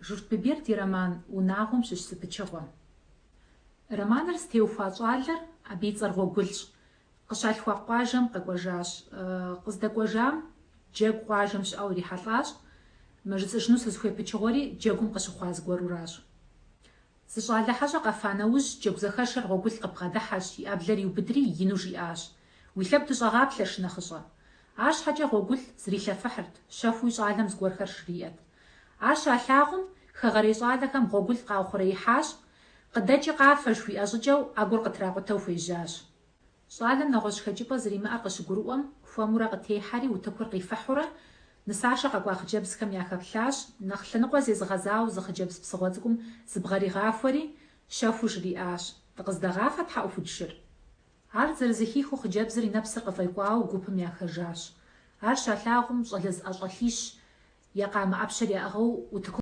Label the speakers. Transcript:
Speaker 1: Журт Биберд и роман Унагъуэм щыщ зы пычыгъуэ. Романыр зытеухуа щӏалэр, абы и цӏэр Гъуэгулӏщ, къыщалъхуа къуажэм къэкӏуэжащ. Къыздэкӏуэжам джэгу къуажэм щыӏэу ирихьэлӏащ. Мы жысӏэжыну сызыхуей пычыгъуэри джэгум къыщыхъуа зыгуэруращ. Зы щӏалэ хьэщӏэ къэфа нэужь, джэгу зэхэшэр Гъуэгулӏ къыбгъэдыхьэщ, и ӏэблэр иубыдри, ину жиӏащ, Уи лъэгу дыщӏэгъаплъэ, шынэхъыщӏэ. Арщхьэкӏэ Гъуэгулӏ зрилъэфыхьырт, щэхууи щӏалэм зыгуэрхэр жриӏэт. Ар щалъагъум, хэгъэрей щӏалэхэм Гъуэгулӏ къаухъуреихьащ, къыдэкӏи къафэ жыхуиӏэ щӏыкӏэу ӏэгур къытракъутэу хуежьащ. Щӏалэм нэгъуэщӏ хэкӏыпӏэ зэримыӏэр къыщыгурыӏуэм, хуэмурэ къытехьэри утыкур къифыхьурэ, нысашэ къэкӏуа хъыджэбзхэм яхэплъащ, нэхъ лъэныкъуэ зезыгъэзауэ зы хъыджэбз псыгъуэ цӏыкӏум зыбгъэригъахуэри, щэхуу жриӏащ, Дыкъыздэгъафэ, тхьэӏухуд шыр. Ар зэрызэхихыу хъыджэбзыр и нэпсыр къыфӏекӏуауэ гупым яхэжащ. Ар щалъагъум, щӏалэ зыӏэщӏэлъищ я къамэ ӏэпщэр яӏыгъыу утыкум.